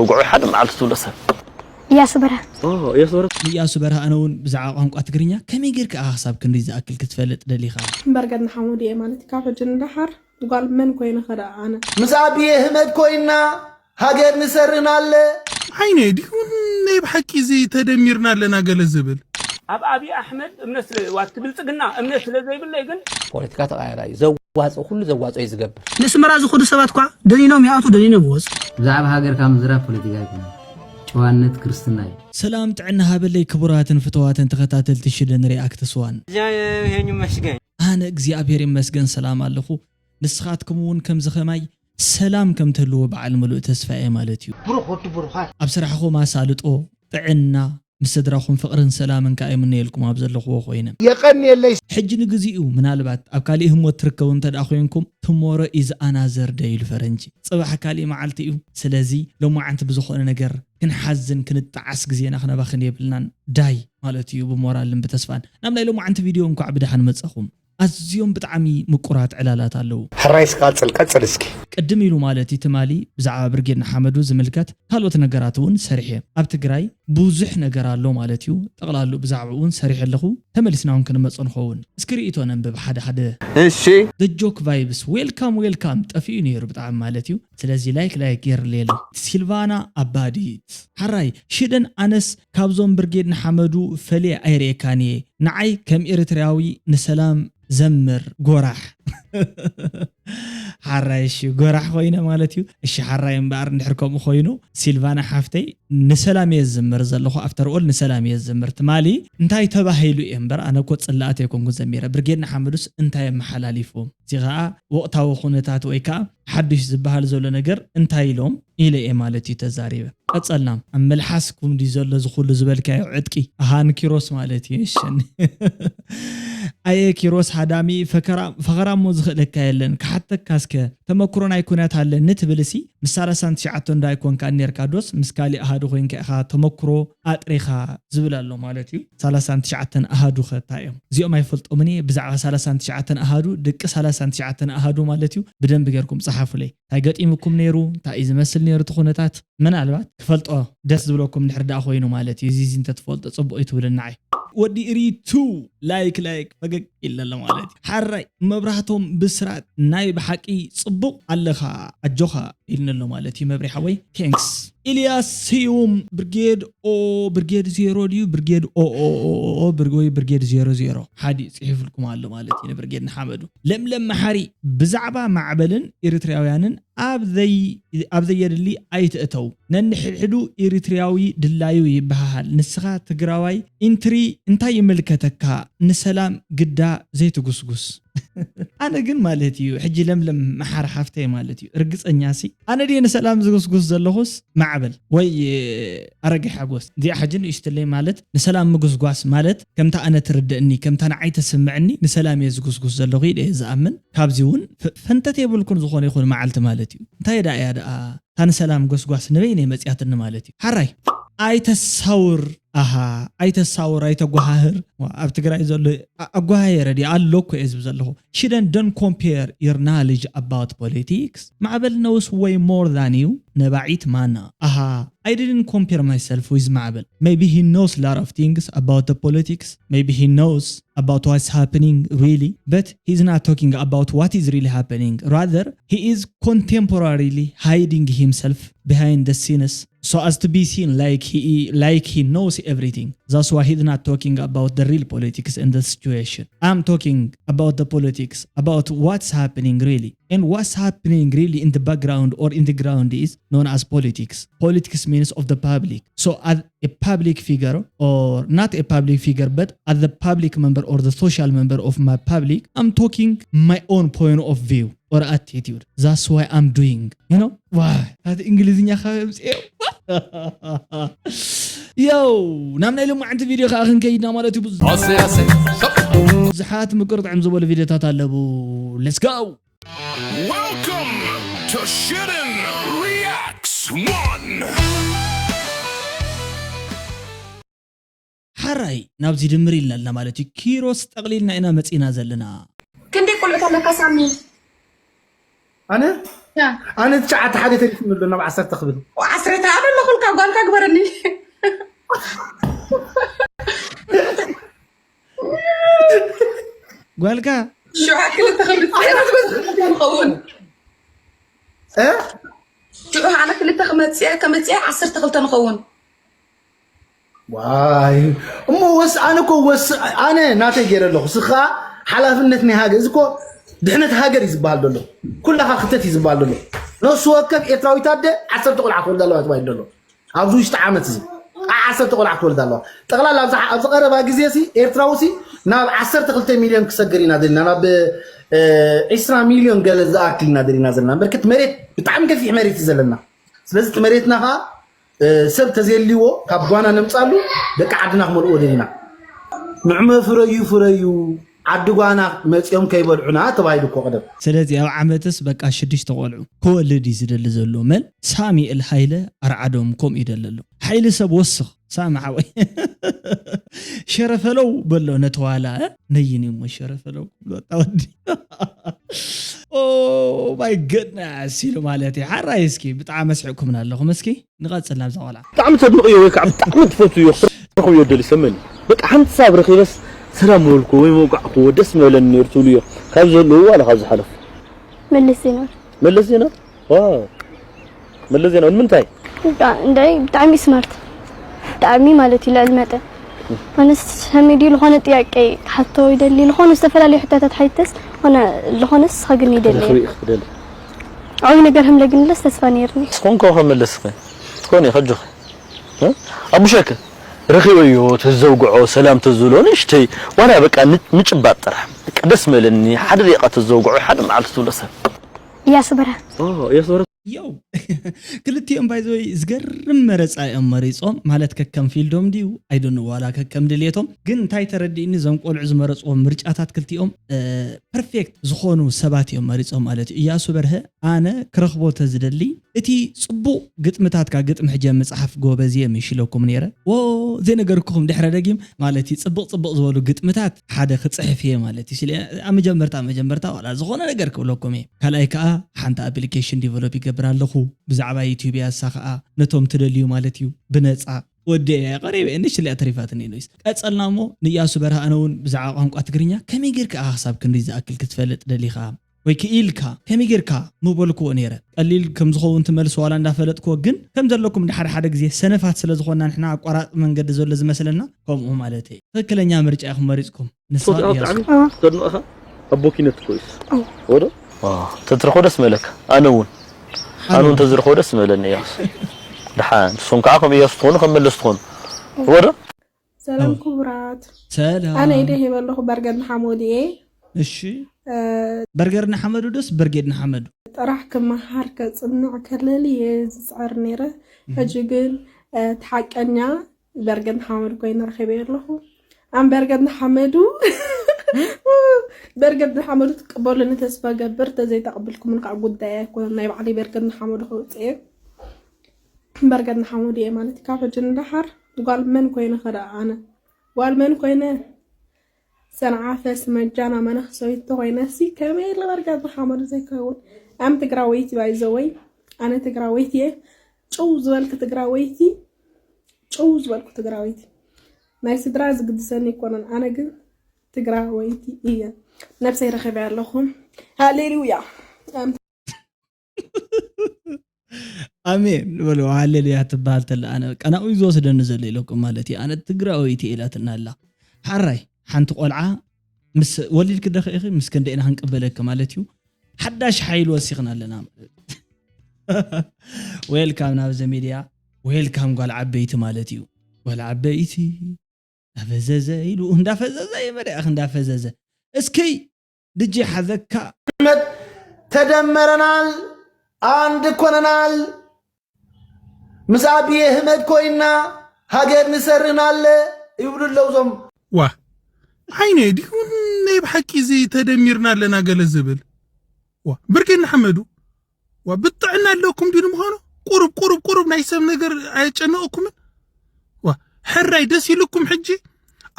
ውግዑ ሓደ መዓልቲ ትብሎ ሰብ እያሱ በርሀ እያሱ በርሀ ንእያሱ በርሀ ኣነ እውን ብዛዕባ ቋንቋ ትግርኛ ከመይ ጌርካ ኢኻ ክሳብ ክንድይ ዝኣክል ክትፈልጥ ደሊኻ? እምበር ገድና ሓሙድ እየ ማለት እዩ። ካብ ሕጂ ንደሓር ጓል መን ኮይነ ኸደኣ ኣነ? ምስ ኣቢየ ህመድ ኮይና ሃገር ንሰርናለ ዓይነ ድዩ ናይ ብሓቂ እዚ ተደሚርና ኣለና ገለ ዝብል ኣብ ኣብይ ኣሕመድ እምነት ስለ ዋት ብልፅግና እምነት ስለ ዘይብለይ ግን ፖለቲካ ተቃያራዩ ዘዋፅእ ኩሉ ዘዋፅኦ እዩ ዝገብር ንስመራ ዝኹዱ ሰባት እኳ ደኒኖም ይኣቱ ደኒኖም ይወፁ ብዛዕባ ሃገርካ ምዝራብ ፖለቲካ ኣይኮነን ጨዋነት ክርስትና እዩ ሰላም ጥዕና ሃበለይ ክቡራትን ፍተዋትን ተኸታተልቲ ሽደን ሪኣክት ስዋን ይሄን ይመስገን ኣነ እግዚኣብሔር ይመስገን ሰላም ኣለኹ ንስኻትኩም እውን ከምዚ ኸማይ ሰላም ከም ትህልዎ በዓል ምሉእ ተስፋ እየ ማለት እዩ ብሩኽ ወዲ ብሩኻት ኣብ ስራሕኹም ኣሳልጦ ጥዕና ምስ ስድራኹም ፍቕርን ሰላምን ከዓ ይምነየልኩም ኣብ ዘለኽዎ ኮይነ የቐንየለይ ሕጂ ንግዜኡ ምናልባት ኣብ ካሊእ ህሞት ትርከቡ እንተ ደኣ ኮይንኩም ትሞሮ ኢዝ ኣናዘር ደይ ኢሉ ፈረንጂ ጽባሕ ካሊእ መዓልቲ እዩ ስለዚ ሎማዓንቲ ብዝኾነ ነገር ክንሓዝን ክንጠዓስ ግዜና ክነባኽን የብልናን ዳይ ማለት እዩ ብሞራልን ብተስፋን ናብ ናይ ሎማዓንቲ ቪድዮ እንኳዕ ብደሓን መጸኹም ኣዝዮም ብጣዕሚ ምቁራት ዕላላት ኣለዉ። ሕራይ ስቃጽል ቀጽል እስኪ። ቅድም ኢሉ ማለት እዩ ትማሊ ብዛዕባ ብርጌድ ንሓመዱ ዝምልከት ካልኦት ነገራት እውን ሰሪሐ። ኣብ ትግራይ ብዙሕ ነገር ኣሎ ማለት እዩ። ጠቕላሉ ብዛዕባኡ እውን ሰሪሐ ኣለኹ። ተመሊስና እውን ክንመጾ ንኸውን። እስኪ ርእይቶ ነንብብ ሓደ ሓደ። እሺ። The Joke Vibes welcome welcome ጠፊኡ ነይሩ ብጣዕሚ ማለት እዩ። ስለዚ ላይክ ላይክ ጌርለይ ኣሎ። ሲልቫና ኣባዲት ሓራይ ሽደን ኣነስ ካብዞም ብርጌድ ንሓመዱ ፈልየ ኣይርእየካን እየ። ንዓይ ከም ኤርትራዊ ንሰላም ዘምር ጎራሕ ሓራይ እሺ ጎራሕ ኮይነ ማለት እዩ እሺ ሓራይ እምበኣር እንድሕር ከምኡ ኮይኑ ሲልቫና ሓፍተይ ንሰላም እየ ዝዝምር ዘለኹ ኣፍተርኦል ንሰላም እየ ዝዝምር ትማሊ እንታይ ተባሂሉ እየ እምበር ኣነ እኮ ፅላኣት ኣይኮንኩ ዘሚረ ብርጌድ ንሓመዱስ እንታይ ኣመሓላሊፎም እዚ ከዓ ወቕታዊ ኩነታት ወይ ከዓ ሓዱሽ ዝበሃል ዘሎ ነገር እንታይ ኢሎም ኢለ እየ ማለት እዩ ተዛሪበ ቀጸልና ኣብ መልሓስኩም ድዩ ዘሎ ዝኹሉ ዝበልካዮ ዕጥቂ ኣሃ ንኪሮስ ማለት እዩ እሸኒ ኣየ ኪሮስ ሃዳሚ ፈኸራ እሞ ዝኽእለካ የለን ክሓተካ እስከ ተመክሮ ናይ ኩነት ኣለኒ ትብል ሲ ምስ ሰላሳን ትሽዓተን ዶ ኣይኮንካ ኔርካ ዶስ ምስ ካሊእ ኣሃዱ ኮይንካ ኢኻ ተመክሮ ኣጥሪኻ ዝብል ኣሎ ማለት እዩ ሰላሳን ትሽዓተን ኣሃዱ ኸ እንታይ እዮም እዚኦም ኣይፈልጦምን እየ ብዛዕባ ሰላሳን ትሽዓተን ኣሃዱ ደቂ ሰላሳን ትሽዓተን ኣሃዱ ማለት እዩ ብደንቢ ጌርኩም ጸሓፉለይ እንታይ ገጢምኩም ነይሩ እንታይ እዩ ዝመስል ነይሩ እቲ ኩነታት ምናልባት ክፈልጦ ደስ ዝብለኩም ድሕር ደኣ ኮይኑ ማለት እዩ እዚ እንተትፈልጦ ፅቡቅ እዩ ትብልን ንዓይ ወዲ ሪቱ ላይክ ላይክ ፈገግ ኢለሎ ማለት እዩ ሓራይ መብራህቶም ብስራት ናይ ብሓቂ ፅቡቅ ኣለኻ ኣጆኻ ኢልንሎ ማለት እዩ መብሪሓ ወይ ቴንክስ ኢልያስ ስዩም ብርጌድ ኦ ብርጌድ ዜሮ ድዩ ብርጌድ ኦ ወይ ብርጌድ ዜሮ ዜሮ ሓዲ ፅሒፍልኩም ኣሎ ማለት እዩ ንብርጌድ ንሓመዱ ለምለም መሓሪ ብዛዕባ ማዕበልን ኤርትራውያንን ኣብ ዘይ ኣብ ዘየድሊ ኣይትእተው ነንሕድሕዱ ኤሪትሪያዊ ድላዩ ይበሃሃል ንስኻ ትግራዋይ ኢንትሪ እንታይ ይምልከተካ ንሰላም ግዳ ዘይትጉስጉስ ኣነ ግን ማለት እዩ ሕጂ ለምለም መሓር ሓፍተይ ማለት እዩ ርግፀኛ ሲ ኣነ ድየ ንሰላም ዝጉስጉስ ዘለኹስ ማዕበል ወይ ኣረጋይ ሓጎስ እዚኣ ሕጂ ንእሽትለይ ማለት ንሰላም ምጉስጓስ ማለት ከምታ ኣነ ትርድእኒ ከምታ ንዓይ ተስምዕኒ ንሰላም እየ ዝጉስጉስ ዘለኹ ኢለ እየ ዝኣምን ካብዚ እውን ፈንተት የብልኩን ዝኾነ ይኹን መዓልቲ ማለት እዩ እንታይ ደኣ እያ ደኣ እታ ንሰላም ጎስጓስ ንበይነይ መፅያትኒ ማለት እዩ ሓራይ ኣይተሳውር ኣሃ ኣይተሳውር ኣይተጓሃህር ኣብ ትግራይ ዘሎ ኣጓሃየረ ድኣ ኣሎ እኮ እየ ዝብ ዘለኹ ሽደን don't compare your knowledge about politics ማዕበል knows way more than you ነባዒት ማና ኣሃ I didn't compare myself with ማዕበል maybe he knows lot of things about the politics maybe he knows about what's happening really, but he's not talking about what is really happening. Rather, he is contemporarily hiding himself behind the scenes so as to be seen like he like he knows everything. That's why he's not talking about the real politics and the situation. I'm talking about the politics, about what's happening really. And what's happening really in the background or in the ground is known as politics. Politics means of the public. So as a public figure, or not a public figure, but as the public member or the social member of my public, I'm talking my own point of view or attitude. That's why I'm doing, you know? Why? That English Yo, ናብ ናይ ሎማዓንቲ ቪድዮ ከዓ ክንከይድና ማለት እዩ ብዙሓት ምቅርጥዕም ዝበሉ ቪድዮታት ኣለዉ let's go Welcome to Shitten Reacts One! ሓራይ ናብዚ ድምር ኢልና ኣለና ማለት እዩ ኪሮስ ጠቕሊልና ኢና መፂና ዘለና ክንደይ ቆልዑት ኣለካ ሳሚ ኣነ ኣነ ትሽዓተ ሓደ ተሪፉኒ ኣሎ ናብ ዓሰርተ ክብል። ዓስረታ ኣበለኹልካ ጓልካ ግበረኒ። ጓልካ ሽዑ ክልተ ክብል ንኸውን። ሽዑ ኣነ ክልተ ክመፅእ ከመፅእ ዓሰርተ ክልተ ንኸውን። ዋይ እሞ ወስ ኣነ እኮ ወስ ኣነ ናተይ ገይረ ኣለኹ። ስኻ ሓላፍነት ናይ ሃገር እዚ እኮ ድሕነት ሃገር እዩ ዝበሃል ዘሎ። ኩላኻ ክተት እዩ ዝበሃል ዘሎ። ነሱ ወከፍ ኤርትራዊት ኣደ ዓሰርተ ቆልዓ ክወልዳ ኣለዋ ተባሂሉ ዘሎ። ኣብዚ ውሽጢ ዓመት እዚ ዓ- ዓሰርተ ቆልዓ ክወልዳ ኣለዋ። ጠቕላላ ኣብዚ ዓ- ኣብዚ ቀረባ ግዜ ሲ ኤርትራዊ ሲ ናብ ዓሰርተ ክልተ ሚልዮን ክሰግር ኢና ዘለና ናብ ዒስራ ሚልዮን ገለ ዝኣክል ኢና ደሊና ዘለና። በርክት መሬት ብጣዕሚ ገፊሕ መሬት እዩ ዘለና። ስለዚ እቲ መሬትና ከዓ ሰብ ተዘየልዎ ካብ ጓና ነምፃሉ ደቂ ዓድና ክመልእዎ ደሊና። ንዕመ ፍረዩ ፍረዩ ዓዲ ጓና መፂኦም ከይበልዑና ተባሂሉ እኮ ቀደም። ስለዚ ኣብ ዓመትስ በቃ ሽዱሽተ ቆልዑ ክወልድ እዩ ዝደሊ ዘሎ። መን ሳሚኤል ሃይለ ኣርዓዶም ከምኡ ይደሊ ኣሎ። ሓይሊ ሰብ ወስኽ ሳሚ ሓወይ ሸረፈለው በሎ ነተዋላ ነይን እሞ ሸረፈለው ክብሎ ወዲ ኦ ማይ ገድነስ ኢሉ ማለት እዩ። ሓራይ እስኪ ብጣዕሚ ኣስሒቕኩምና ኣለኹም። እስኪ ንቐፅል ናብዛ ቆልዓ። ብጣዕሚ ተድንቕዮ ወይ ከዓ ብጣዕሚ ትፈትውዮ ክትረኽብዮ ደሊ ሰመን በቃ ሓንቲ ሳብ ረኺበስ ሰላም ምበልኩ ወይ መውቃዕኩዎ ደስ ምበለኒ ነይሩ ትብልዮ ካብ ዘለዉ ዋላ ካብ ዝሓለፉ መለስ ዜናዊ መለስ ዜናዊ ዋው መለስ ዜናዊ ንምንታይ እንዳይ ብጣዕሚ ስማርት ብጣዕሚ ማለት እዩ ልዕሊ መጠን ኣነስ ሰሚዲ ዝኾነ ጥያቄ ክሓቶ ይደሊ ዝኾነ ዝተፈላለዩ ሕቶታት ሓይተስ ኾነ ዝኾነስ ኸግን ይደሊ ክርኢ ክትደሊ ዓብይ ነገር ህምለግንለስ ተስፋ ነይርኒ ስኾን ከ ከመለስ ኸ ትኾን እዩ ከጆኸ ኣቡሸክ ረኺበዮ ተዘውግዖ ሰላም ተዝብሎ ንእሽተይ ዋላ በቃ ምጭባጥ ጥራሕ በቃ ደስ መለኒ ሓደ ደቂቃ ተዘውግዖ ሓደ መዓልቲ ትብሎ ሰብ እያሱ በርሀ የስበረ ያው ክልቲኦም ባይዘወይ ዝገርም መረፃ እዮም መሪፆም ማለት ከከም ፊልዶም ድዩ ኣይደን ዋላ ከከም ድሌቶም ግን እንታይ ተረዲእኒ እዞም ቆልዑ ዝመረፅዎም ምርጫታት ክልቲኦም ፐርፌክት ዝኾኑ ሰባት እዮም መሪፆም ማለት እዩ እያሱ በርሀ ኣነ ክረኽቦ ተዝደሊ እቲ ፅቡቕ ግጥምታትካ ግጥሚ ሕጂ ኣብ መፅሓፍ ጎበዝ እየ ምሽ ኢለኩም ነይረ ዎ ዘይነገርኩኹም ድሕረ ደጊም ማለት እዩ ፅብቕ ፅብቕ ዝበሉ ግጥምታት ሓደ ክፅሕፍ እየ ማለት እዩ ስለ ኣብ መጀመርታ መጀመርታ ዋላ ዝኾነ ነገር ክብለኩም እየ ካልኣይ ከዓ ሓንቲ ኣፕሊኬሽን ዲቨሎፕ ይገብር ኣለኹ ብዛዕባ ዩቲዩብ እያ እሳ ከዓ ነቶም ትደልዩ ማለት እዩ ብነፃ ወዲ እያ ቀሪበ እንሽ እያ ተሪፋትኒ ኢሉስ ቀፀልና እሞ ንእያሱ በርሃ ኣነ እውን ብዛዕባ ቋንቋ ትግርኛ ከመይ ጌርካ ኢኻ ክሳብ ክንዲ ዝኣክል ክትፈልጥ ደሊኻ ወይ ክኢልካ ከመይ ጌርካ ምበልክዎ ነይረ ቀሊል ከም ዝኸውን ትመልስ ዋላ እንዳፈለጥክዎ ግን ከም ዘለኩም እንደ ሓደ ሓደ ግዜ ሰነፋት ስለ ዝኾንና ንሕና ኣቋራፂ መንገዲ ዘሎ ዝመስለና ከምኡ ማለት እዩ ትክክለኛ ምርጫ ኢኹም መሪፅኩም ንሳ ሶት ኣው እያሱ ጣዕሚ ተድንቕኻ ኣቦኪነት ኮይስ ወዶ ተትረኽቦ ደስ ምበለካ ኣነ እውን ኣነ እውን ተዝረኽቦ ደስ ምበለኒ እያሱ ደሓን ንሶም ከዓ ከም እያሱ ትኾኑ ከም መለስ ትኾኑ ወዶ ሰላም ክቡራት ሰላም ኣነ ኢደ ሂበ ኣለኹ በርገድ ንሓመዱ እየ እሺ በርገር ንሓመዱ ደስ በርጌድ ንሓመዱ ጥራሕ ክመሃር ከፅንዕ ከለል እየ ዝፅዕር ነይረ ሕጂ ግን እቲ ሓቀኛ በርገድ ንሓመዱ ኮይኑ ረኺበ ኣለኹ ኣም በርገድ ንሓመዱ በርገድ ንሓመዱ ትቀበሉኒ ተስፋ ገብር ተዘይተቐብልኩምን ከዓ ጉዳይ ኣይኮነን ናይ ባዕለይ በርገድ ንሓመዱ ከውፅእ እየ በርገድ ንሓመዱ እየ ማለት ካብ ሕጂ ንደሓር ጓል መን ኮይነ ከደኣ ኣነ ጓል መን ኮይነ ሰንዓፈ ስመጃና መነኽሰዊት ተኾይነሲ ከመይ ለበርጋድ ንሓመዱ ዘይከውን ኣም ትግራወይቲ ባይዘወይ ኣነ ትግራወይቲ እየ ጭው ዝበልክ ትግራወይቲ ጭው ዝበልኩ ትግራወይቲ ናይ ስድራ ዝግድሰኒ ይኮነን ኣነ ግን ትግራወይቲ እየ ነብሰይ ረኺበ ኣለኹ ሃሌሉያ ኣሜን በሉ ሃሌሉያ ትበሃል ተለ ኣነ ቀናኡ ዝወስደኒ ዘሎ ኢለኩም ማለት እዩ ኣነ ትግራወይቲ ኢላትና ኣላ ሓራይ ሓንቲ ቆልዓ ምስ ወሊድክ ደኸ ኢኺ ምስ ክንደ ኢና ክንቅበለክ ማለት እዩ ሓዳሽ ሓይል ወሲኽና ኣለና ማለት ዌልካም ናብዚ ሚድያ ዌልካም ጓል ዓበይቲ ማለት እዩ ጓል ዓበይቲ እንዳፈዘዘ ኢሉ እንዳፈዘዘ ይመደእኽ እንዳፈዘዘ እስኪ ልጂ ሓዘካ ተደመረናል፣ ኣንድ ኮነናል፣ ምስ ኣብይ ኣህመድ ኮይና ሃገር ንሰርናለ ይብሉ ኣለዉ እዞም ዋ ዓይነ ድዩ ናይ ብሓቂ እዚ ተደሚርና ኣለና ገለ ዝብል ዋ ብርጌድ ንሓመዱ ዋ ብጥዕና ኣለኩም ድዩ ንምዃኑ ቁሩብ ቁሩብ ቁሩብ ናይ ሰብ ነገር ኣየጨነቐኩምን ዋ ሕራይ ደስ ኢልኩም ሕጂ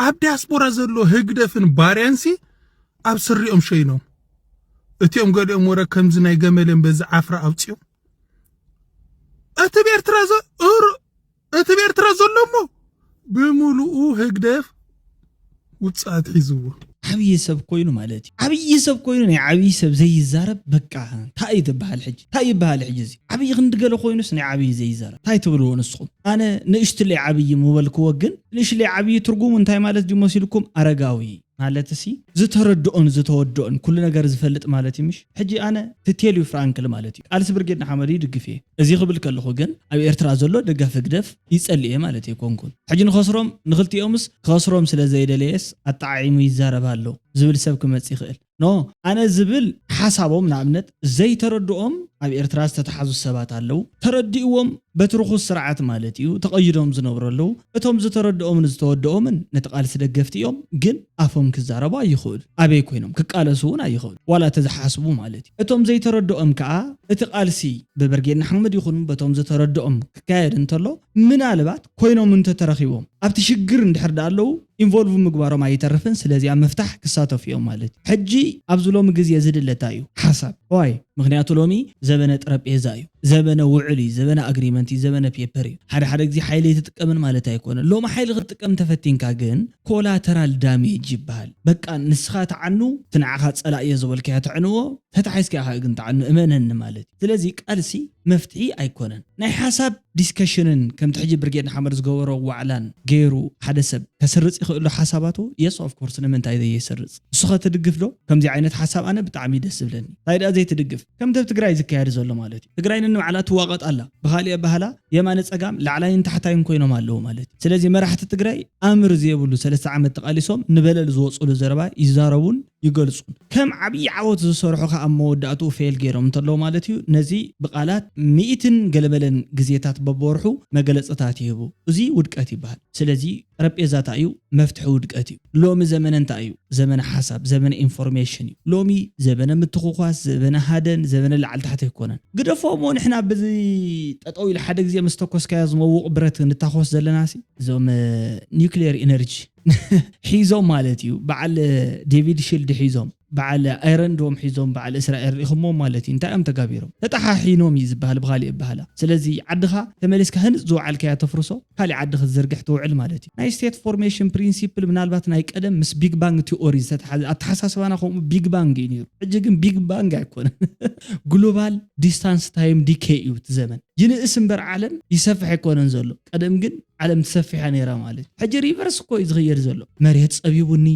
ኣብ ዲያስፖራ ዘሎ ህግደፍን ባርያንሲ ኣብ ስሪኦም ሸይኖም እቲኦም ገሊኦም ወረ ከምዚ ናይ ገመለን በዚ ዓፍራ ኣውፅኦም እቲ ብኤርትራ ዘ- እሩ- እቲ ብኤርትራ ዘሎ እሞ ብምሉኡ ህግደፍ ውፅኣት ሒዝዎ። ዓብዪ ሰብ ኮይኑ ማለት እዩ። ዓብዪ ሰብ ኮይኑ ናይ ዓብዪ ሰብ ዘይዛረብ በቃ እንታይ እዩ ዝበሃል ሕጂ? እንታይ ይበሃል ሕጂ? እዚ ዓብዪ ክንዲ ገለ ኮይኑስ ናይ ዓብዪ ዘይዛረብ እንታይ ትብልዎ ንስኹም? ኣነ ንእሽትለይ ዓብዪ ምበልክዎ፣ ግን ንእሽትለይ ዓብዪ ትርጉሙ እንታይ ማለት ድዩ መሲልኩም? ኣረጋዊ ማለት ሲ ዝተረድኦን ዝተወደኦን ኩሉ ነገር ዝፈልጥ ማለት እዩ። ምሽ ሕጂ ኣነ ትቴል ዩ ፍራንክል ማለት እዩ። ቃልሲ ብርጌድ ንሓመዱ ይድግፍ እየ። እዚ ክብል ከለኹ ግን ኣብ ኤርትራ ዘሎ ደጋፊ ህግደፍ ይጸልእ እየ ማለት ኣይኮንኩን። ሕጂ ንኸስሮም ንክልቲኦምስ ክኸስሮም ስለ ዘይደለየስ ኣጠዓዒሙ ይዛረብ ኣሎ ዝብል ሰብ ክመጽእ ይኽእል። ኖ፣ ኣነ ዝብል ሓሳቦም ንኣብነት ዘይተረድኦም ኣብ ኤርትራ ዝተተሓዙ ሰባት ኣለዉ። ተረዲእዎም በቲ ርኹስ ስርዓት ማለት እዩ ተቐይዶም ዝነብሩ ኣለዉ። እቶም ዝተረድኦምን ዝተወደኦምን ነቲ ቃልሲ ደገፍቲ እዮም፣ ግን ኣፎም ክዛረቡ ኣይኽእሉ። ኣበይ ኮይኖም ክቃለሱ እውን ኣይኽእሉ፣ ዋላ እተ ዝሓስቡ ማለት እዩ። እቶም ዘይተረድኦም ከዓ እቲ ቃልሲ ብብርጌድ ንሓመዱ ይኹን በቶም ዝተረድኦም ክካየድ እንተሎ ምናልባት ኮይኖም እንተተረኺቦም ኣብቲ ሽግር እንድሕር ዳ ኣለዉ ኢንቮልቭ ምግባሮም ኣይተርፍን። ስለዚ ኣብ ምፍታሕ ክሳተፉ እዮም ማለት እዩ። ሕጂ ኣብዚ ሎሚ ግዜ ዝድለ እንታይ እዩ ሓሳብ ዋይ? ምክንያቱ ሎሚ ዘበነ ጠረጴዛ እዩ፣ ዘበነ ውዕል እዩ፣ ዘበነ ኣግሪመንት እዩ፣ ዘበነ ፔፐር እዩ። ሓደ ሓደ ግዜ ሓይሊ ኣይትጥቀምን ማለት ኣይኮነን። ሎሚ ሓይሊ ክትጥቀም ተፈቲንካ ግን ኮላተራል ዳሜጅ ይበሃል። በቃ ንስኻ ተዓኑ፣ እቲ ንዓኻ ጸላእ እየ ዝበልካዮ ተዕንዎ፣ ተታሒዝካ ኢኻ ግን ተዓኑ፣ እመነኒ ማለት እዩ። ስለዚ ቃልሲ መፍትሒ ኣይኮነን። ናይ ሓሳብ ዲስከሽንን ከምቲ ሕጂ ብርጌድ ንሓመዱ ዝገበሮ ዋዕላን ገይሩ ሓደ ሰብ ከስርጽ ይኽእሉ ሓሳባቱ? የስ ኦፍ ኮርስ። ንምንታይ ዘየስርጽ? ንስኸ ትድግፍ ዶ? ከምዚ ዓይነት ሓሳብ ኣነ ብጣዕሚ ደስ ዝብለኒ። እንታይ ደኣ ዘይትድግፍ? ከምቲ ኣብ ትግራይ ዝካየድ ዘሎ ማለት እዩ። ትግራይ ንንባዕላ ትዋቐጥ ኣላ። ብኻሊእ ኣባህላ የማነ ጸጋም ላዕላይን ታሕታይን ኮይኖም ኣለዉ ማለት እዩ። ስለዚ መራሕቲ ትግራይ ኣምር ዘየብሉ ሰለስተ ዓመት ተቓሊሶም ንበለል ዝወፅሉ ዘረባ ይዛረቡን ይገልጹን። ከም ዓብዪ ዓወት ዝሰርሑ ከዓ ኣብ መወዳእትኡ ፌል ገይሮም እንተለዉ ማለት እዩ። ነዚ ብቓላት ሚእትን ገለመለን ግዜታት በብወርሑ መገለፅታት ይህቡ። እዚ ውድቀት ይበሃል። ስለዚ ጠረጴዛ እንታይ እዩ? መፍትሒ ውድቀት እዩ። ሎሚ ዘመነ እንታይ እዩ? ዘመነ ሓሳብ፣ ዘመነ ኢንፎርሜሽን እዩ። ሎሚ ዘበነ ምትኹኳስ፣ ዘበነ ሃደን፣ ዘበነ ላዕሊ ታሕቲ ኣይኮነን። ግደፎ እሞ ንሕና ብዚ ጠጠው ኢሉ ሓደ ግዜ ምስ ተኮስካዮ ዝመውቕ ብረት ንታኾስ ዘለና ሲ እዞም ኒውክሊየር ኢነርጂ ሒዞም ማለት እዩ። በዓል ዴቪድ ሽልድ ሒዞም፣ በዓል ኣይረን ዶም ሒዞም፣ በዓል እስራኤል ሪኢኹሞም ማለት እዩ። እንታይ እዮም ተጋቢሮም? ተጣሓሒኖም እዩ ዝበሃል ብኻሊእ ኣባህላ። ስለዚ ዓድኻ ተመሊስካ ህንፅ ዝወዓልካዮ ተፍርሶ፣ ካሊእ ዓዲ ክትዝርግሕ ትውዕል ማለት እዩ። ናይ ስቴት ፎርሜሽን ፕሪንሲፕል ምናልባት ናይ ቀደም ምስ ቢግ ባንግ ቲኦሪ ዝተተሓዘ፣ ኣተሓሳስባና ከምኡ ቢግ ባንግ እዩ ነይሩ። ሕጂ ግን ቢግ ባንግ ኣይኮነን። ግሎባል ዲስታንስ ታይም ዲኬይ እዩ እቲ ዘመን። ይንእስ እምበር ዓለም ይሰፍሕ ኣይኮነን ዘሎ። ቀደም ግን ዓለም ትሰፊሓ ነይራ ማለት እዩ። ሕጂ ሪቨርስ እኮ እዩ ዝኽየድ ዘሎ። መሬት ጸቢቡኒ፣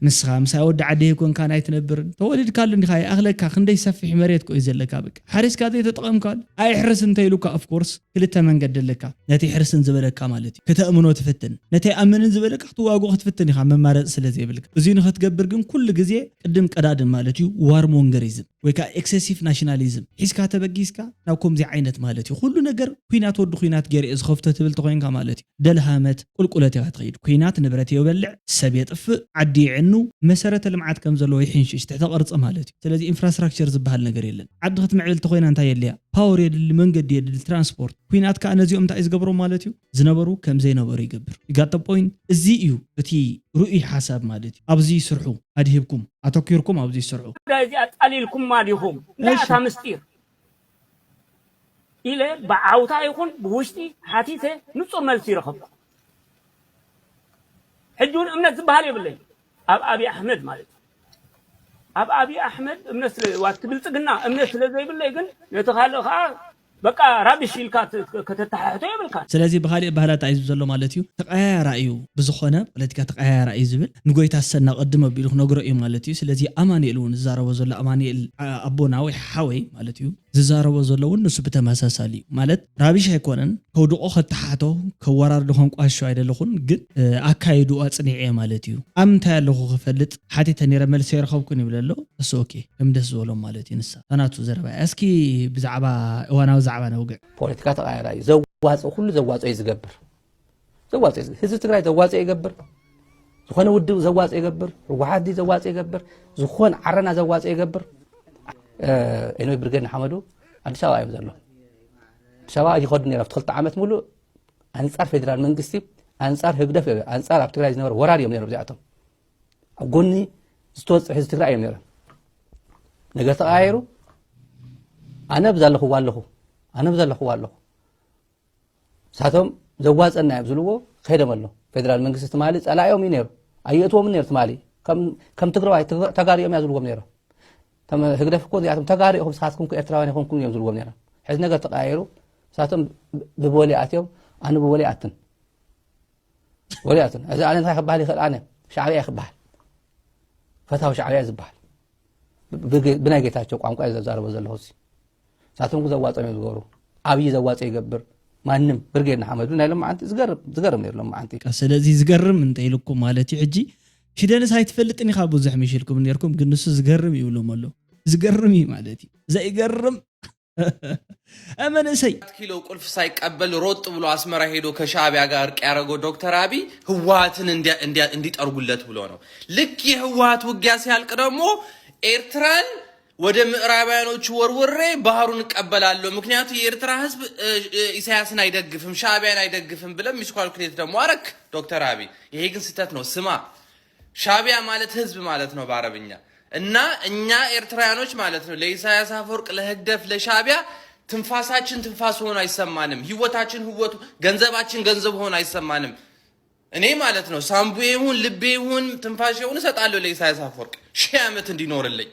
ንስኻ ምሳይ ወዲ ዓደይ ኣይኮንካን ኣይትነብርን። ተወሊድካሉ እንዲኻ ይኣኽለካ፣ ክንደይ ሰፊሕ መሬት እኮ እዩ ዘለካ። በቃ ሓሪስካ ዘይተጠቐምካሉ ኣይሕርስ እንተ ኢሉካ ኦፍኮርስ ክልተ መንገዲ ኣለካ። ነቲ ይሕርስን ዝበለካ ማለት እዩ ክተእምኖ ትፍትን፣ ነቲ ኣይኣምንን ዝበለካ ክትዋግኦ ክትፍትን ኢኻ፣ መማረፂ ስለ ዘይብልካ። እዚ ንኽትገብር ግን ኩሉ ግዜ ቅድም ቀዳድም ማለት እዩ ዋርሞንገሪዝም ወይ ከዓ ኤክሴሲቭ ናሽናሊዝም ሒዝካ ተበጊስካ ናብ ከምዚ ዓይነት ማለት እዩ። ኩሉ ነገር ኩናት ወዲ ኩናት ገይረ እየ ዝኸፍቶ ትብል ተኮይንካ ማለት እዩ ደልሃመት ቁልቁለት ኢኻ ትኸይድ። ኩናት ንብረት የበልዕ፣ ሰብ የጥፍእ፣ ዓዲ የዕኑ፣ መሰረተ ልምዓት ከም ዘለዎ ይሕንሽሽ ትሕተ ቅርፂ ማለት እዩ። ስለዚ ኢንፍራስትራክቸር ዝበሃል ነገር የለን። ዓዲ ክትምዕብል ተኮይና እንታይ የድልያ? ፓወር የድሊ፣ መንገዲ የድሊ፣ ትራንስፖርት። ኩናት ከዓ ነዚኦም እንታይ እዩ ዝገብሮም ማለት እዩ? ዝነበሩ ከም ዘይነበሩ ይገብር። ይጋጠ ፖይንት እዚ እዩ እቲ ርኡይ ሓሳብ ማለት እዩ። ኣብዚ ስርሑ ኣድሂብኩም ኣተኪርኩም ኣብዚ ስርሑ። ጉዳይ እዚኣ ኣጣሊልኩማ ዲኹም? እንታይ እታ ምስጢር ኢለ ብዓውታ ይኹን ብውሽጢ ሓቲተ ንጹር መልሲ ይረኸብኩ። ሕጂ እውን እምነት ዝበሃል የብለይ ኣብ ኣብይ ኣሕመድ ማለት እዩ። ኣብ ኣብይ ኣሕመድ እምነት ስለ ዋቲ ብልጽግና እምነት ስለ ዘይብለይ ግን ነቲ ካልእ ከዓ በቃ ራብሽ ኢልካ ት- ከተተሓሕቶ የብልካ። ስለዚ ብኻሊእ ባህላት እዩ ዘሎ ማለት እዩ። ተቀያያራ እዩ፣ ብዝኾነ ፖለቲካ ተቀያያራ እዩ ዝብል ንጎይታ ሰና ቅድም ኣቢሉ ክነግሮ እዩ ማለት እዩ። ስለዚ ኣማኑኤል እውን ዝዛረቦ ዘሎ ኣማኑኤል ኣ- ኣቦና ወይ ሓወይ ማለት እዩ ዝዛረቦ ዘሎ እውን ንሱ ብተመሳሳሊ እዩ ማለት ራብሽ ኣይኮነን ከውድቆ ከተሓቶ ከወራርዶ ከንቋሾ ኣይደለኹን፣ ግን እ፣ ኣካይድኡ ኣጽኒዐ ማለት እዩ። ኣብ ምንታይ ኣለኹ ክፈልጥ ሓቲተ ነይረ መልሲ ኣይረኸብኩን ይብል ኣሎ። እሱ ኦኬ ከም ደስ ዝበሎም ማለት እዩ። ንሳ ታናቱ ዘረባ እያ። እስኪ ብዛዕባ እዋናዊ ዛዕባ ነውግዕ። ፖለቲካ ተቃያራ እዩ። ዘዋፅኦ ኩሉ ዘዋፅኦ እዩ ዝገብር። ዘዋፅኦ እዩ። ህዝቢ ትግራይ ዘዋፅኦ ይገብር። ዝኾነ ውድብ ዘዋፅኦ ይገብር። ህወሓት ድዩ ዘዋፅኦ ይገብር። ዝኾን ዓረና ዘዋፅኦ ይገብር። ኤንወይ ብርጌድ ንሓመዱ ኣዲስ ኣበባ እዮም ዘሎ። ኣዲስ ኣበባ ይኸዱ ነይሮም። ኣብቲ ክልተ ዓመት ሙሉእ ኣንፃር ፌደራል መንግስቲ፣ ኣንፃር ህግደፍ፣ ኣንፃር ኣብ ትግራይ ዝነበረ ወራር እዮም ነይሮም እዚኣቶም። ኣብ ጎኒ ዝተወፅዑ ህዝቢ ትግራይ እዮም ነይሮም። ነገር ተቐያይሩ። ኣነ ብዛ ኣለኹዋ ኣለኹ ኣነ ብዛ ኣለኹዋ ኣለኹ። ንሳቶም ዘዋፀና እዮም ዝብልዎ ከይዶም ኣሎ። ፌደራል መንግስቲ ትማሊ ፀላኢኦም እዩ ነይሩ። ኣየእትዎም ነይሩ ትማሊ። ከም ከም ትግራዋይ ትግረ- ተጋሪኦም እያ ዝብልዎም ነይሮም። ተም- ህግደፍ እኮ እዚኣቶም ተጋሪኦም ንስኻትኩም እኮ ኤርትራውያን ይኾንኩም እዮም ዝብልዎም ነይሮም። ሕዚ ነገር ተቀያይሩ። ንሳቶም ብ- ብቦሌ ኣትዮም፣ ኣነ ብቦሌ ኣትን። ቦሌ ኣትን። እዚ ኣነ እንታይ ክበሃል ይኽእል? ኣነ ሻዕብያ ክበሃል፣ ፈታዊ ሻዕብያ ዝበሃል። ብናይ ጌታቸው ቋንቋ ዘዛረቦ ዘለኹ። ንሳቶም ዘዋፀም እዮም ዝገብሩ። ኣብይ ዘዋፀ ይገብር። ማንም ብርጌድ ንሓመዱ ናይ ሎማዓንቲ ዝገርም ዝገርም ነይሩ ሎማዓንቲ። ስለዚ ዝገርም እንተ ኢልኩም ማለት እዩ። ሕጂ ሽደንስ ኣይትፈልጥን ኢኻ ብዙሕ ምሽ ኢልኩም ነርኩም፣ ግን ንሱ ዝገርም ይብሎም ኣሎ። ዝገርም እዩ ማለት እዩ። ዘይገርም መንእሰይ ኪሎ ቁልፍ ሳይቀበል ሮጥ ብሎ አስመራ ሄዶ ከሻዕቢያ ጋር እርቅ ያደረገው ዶክተር አብይ ህወሓትን እንዲጠርጉለት ብሎ ነው። ልክ የህወሓት ውጊያ ሲያልቅ ደግሞ ኤርትራን ወደ ምዕራባያኖቹ ወርውሬ ባህሩን እቀበላለሁ፣ ምክንያቱ የኤርትራ ህዝብ ኢሳያስን አይደግፍም ሻዕቢያን አይደግፍም ብለ ሚስኳልኩሌት ደግሞ አረክ ዶክተር አብይ። ይሄ ግን ስህተት ነው። ስማ፣ ሻዕቢያ ማለት ህዝብ ማለት ነው በአረብኛ። እና እኛ ኤርትራውያኖች ማለት ነው ለኢሳያስ አፈወርቅ ለህግደፍ ለሻዕቢያ ትንፋሳችን ትንፋስ ሆኖ አይሰማንም። ህይወታችን ህይወቱ ገንዘባችን ገንዘብ ሆኖ አይሰማንም። እኔ ማለት ነው ሳምቡዬ ይሁን ልቤ ይሁን ትንፋሽ ይሁን እሰጣለሁ ለኢሳያስ አፈወርቅ ሺህ ዓመት እንዲኖርልኝ።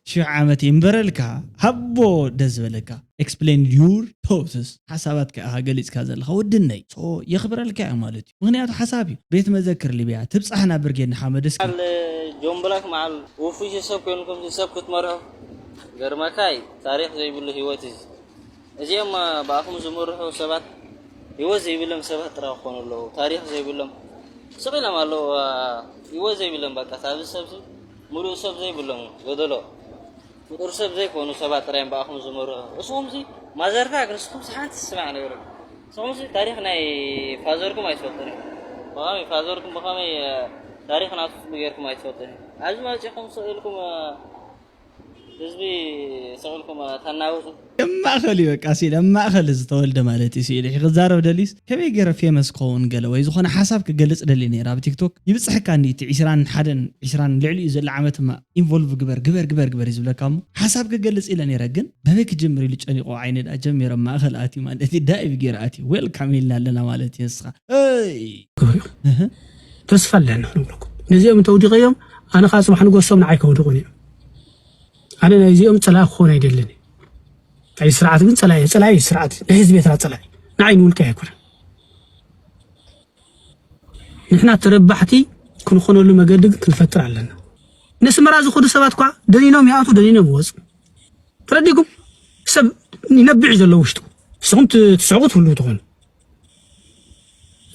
ሽሕ ዓመት ይንበረልካ ሃቦ ደስ ዝበለካ explain your thoughts ሓሳባትካ ኢኻ ገሊፅካ ዘለኻ ወድነይ so የኽብረልካ እየ ማለት እዩ ምክንያቱ ሓሳብ እዩ ቤት መዘክር ሊብያ ትብፃሕና ብርጌድ ንሓመድ እስኪ ጆን ብላክ መዓል ውፉይ ሰብ ኮይኑ ከምዚ ሰብ ክትመርሖ ገርመካ እዩ ታሪክ ዘይብሉ ህይወት እዩ እዚኦም ብኣኹም ዝምርሑ ሰባት ህይወት ዘይብሎም ሰባት ጥራይ ክኾኑ ኣለዉ ታሪክ ዘይብሎም ስቕ ኢሎም ኣለዉ ህይወት ዘይብሎም በቃ ኣብዚ ሰብ ሙሉእ ሰብ ዘይብሎም ጎደሎ ፍጡር ሰብ ዘይኮኑ ሰባት ጥራይ እዮም ብኣኹም ዝምርሑ። እስኹምሲ ማዘርካ ግን እስኹምሲ ሓንቲ ትስማዕ ነይሩ። እስኹምሲ ታሪኽ ናይ ፋዘርኩም ኣይትፈልጡን ኢኹም። ብኸመይ ፋዘርኩም ብኸመይ ታሪኽ ናቱ ፍሉጥ ጌርኩም ኣይትፈልጡን ኢኹም። ኣብዚ መፂኹም ስቕ ኢልኩም ህዝቢ ስቕ ኢልኩም ተናውፁ። ከም ማእኸል እዩ በቃ ሲል ኣብ ማእኸል ዝተወልደ ማለት እዩ ሲል ይሕ ክዛረብ ደሊስ ከመይ ገይረ ፌመስ ክኸውን ገለ ወይ ዝኾነ ሓሳብ ክገልፅ ደሊ ነይረ ኣብ ቲክቶክ ይብፅሐካ እንዲ እቲ ዒስራን ሓደን ዒስራን ልዕሊ እዩ ዘሎ ዓመት ማ ኢንቮልቭ ግበር ግበር ግበር ግበር እዩ ዝብለካ እሞ ሓሳብ ክገልፅ ኢለ ነይረ ግን በበይ ክጀምር ኢሉ ጨኒቆ ዓይነ ዳ ጀሚረ ማእኸል ኣትዩ ማለት እዩ ዳይቭ ገይረ ኣትዩ ዌልካም ኢልና ኣለና ማለት እዩ ንስኻ እይ እህ። ተስፋ ኣለና ንብለኩም ነዚኦም እንተውዲቐዮም ኣነ ከዓ ፅባሕ ንጎሶም ንዓይ ከውድቑን እዮም ኣነ ናይዚኦም ፀላኢ ክኾን ኣይደልን ናይ ስርዓት ግን ፀላኢ ፀላኢ ስርዓት ናይ ህዝቢ ኤርትራ ፀላኢ ንዓይ ንውልቀ ኣይኮነን ንሕና ተረባሕቲ ክንኾነሉ መገዲ ግን ክንፈጥር ኣለና ነስመራ ዝኹዱ ሰባት እኳ ደኒኖም ይኣቱ ደኒኖም ይወፁ ተረዲኩም ሰብ ይነብዕ ዘሎ ውሽጡ ንስኹም ትስዕቁ ትህልው ትኾኑ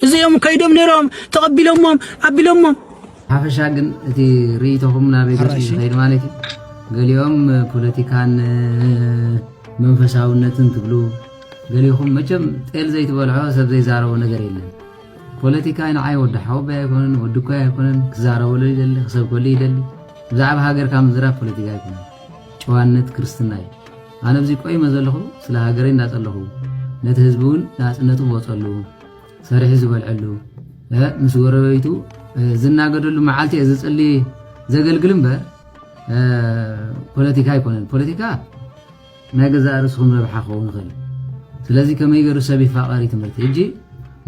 እዚኦም ከይዶም ነይሮም ተቐቢሎሞም ኣቢሎሞም ሓፈሻ ግን እቲ ርእይቶኹም ናበይ ገፁ እዩ ዝኸይድ ማለት እዩ ገሊኦም ፖለቲካን መንፈሳውነትን ትብሉ ገሊኹም መቸም ጤል ዘይትበልዖ ሰብ ዘይዛረቦ ነገር የለን ፖለቲካ ንዓይ ወዲ ሓወቦይ ኣይኮነን ወዲ እኮይ ኣይኮነን ክዛረበሉ ይደሊ ክሰብከሉ ይደሊ ብዛዕባ ሃገርካ ምዝራብ ፖለቲካ ኣይኮነን ጨዋነት ክርስትና እዩ ኣነ ኣብዚ ቆይመ ዘለኹ ስለ ሃገረይ እንዳጸለኹ ነቲ ህዝቢ እውን ናጽነቱ ክወጸሉ ሰሪሑ ዝበልዐሉ ምስ ጎረቤቱ ዝናገደሉ መዓልቲ እየ ዝጽሊ ዘገልግል እምበር ፖለቲካ ኣይኮነን ፖለቲካ ናይ ገዛእ ርእስኹም ረብሓ ክኸውን ይኽእል ስለዚ ከመይ ገይሩ ሰብ ይፋቐር እዩ ትምህርቲ ሕጂ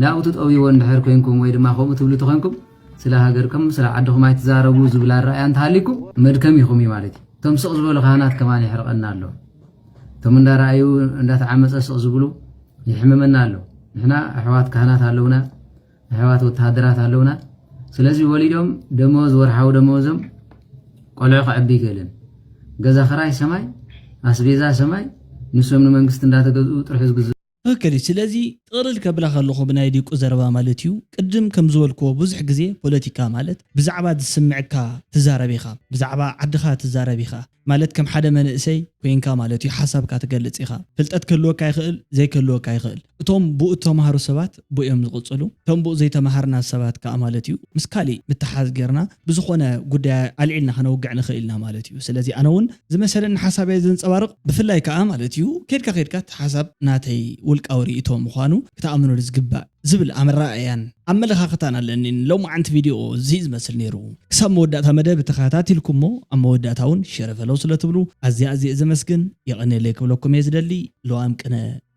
ናብኡ ትጠውይዎ እንድሕር ኮንኩም ወይ ድማ ከምኡ ትብሉ ተኾንኩም ስለ ሃገርኩም ስለ ዓድኹም ኣይትዛረቡ ዝብል ኣረኣያ እንተሃሊኩም መድከም ኢኹም እዩ ማለት እዩ እቶም ስቕ ዝበሉ ካህናት ከማን የሕርቐና ኣሎ እቶም እንዳረኣዩ እንዳተዓመፀ ስቕ ዝብሉ የሕምመና ኣሎ ንሕና ኣሕዋት ካህናት ኣለውና ኣሕዋት ወተሃደራት ኣለውና ስለዚ ወሊዶም ደመወዝ ወርሓዊ ደመወዞም ቆልዑ ክዕቢ ይክእልን ገዛ ክራይ ሰማይ ኣስቤዛ ሰማይ ንሶም ንመንግስቲ እንዳተገዝኡ ጥርሑ ዝግዝኡ ትኽክል እዩ። ስለዚ ጥቕልል ከብላ ከለኹ ብናይ ዲቁ ዘረባ ማለት እዩ። ቅድም ከም ዝበልክዎ ብዙሕ ግዜ ፖለቲካ ማለት ብዛዕባ ዝስምዕካ ትዛረብ ኢኻ፣ ብዛዕባ ዓድኻ ትዛረብ ኢኻ። ማለት ከም ሓደ መንእሰይ ኮይንካ ማለት እዩ ሓሳብካ ትገልጽ ኢኻ። ፍልጠት ክህልወካ ይኽእል፣ ዘይክህልወካ ይኽእል። እቶም ብኡ እተምሃሩ ሰባት ብኡ እዮም ዝቕጽሉ። እቶም ብኡ ዘይተምሃርና ሰባት ከኣ ማለት እዩ ምስ ካሊእ ምትሓዝ ጌርና ብዝኾነ ጉዳይ ኣልዒልና ከነውግዕ ንኽእል ኢና ማለት እዩ። ስለዚ ኣነ እውን ዝመሰለኒ ሓሳብ እየ ዘንጸባርቕ። ብፍላይ ከኣ ማለት እዩ ኬድካ ኬድካ እቲ ሓሳብ ናተይ ውልቃዊ ርእይቶ ምዃኑ ክትኣምኑሉ ዝግባእ ዝብል ኣመራእያን ኣመለኻኽታን ኣለኒ። ሎማዓንቲ ቪድዮ እዚ ዝመስል ነይሩ። ክሳብ መወዳእታ መደብ ተኸታቲልኩሞ፣ ኣብ መወዳእታ እውን ሸረፈለው ስለ ትብሉ ኣዝየ ኣዝየ ዘመስግን። የቐንየለይ ክብለኩም እየ ዝደሊ። ለዋም ቅነ።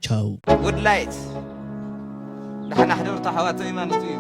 ቻው። ውድላይት ደሓን ኣሕደሩ ኣሕዋተይ ማለት እዩ።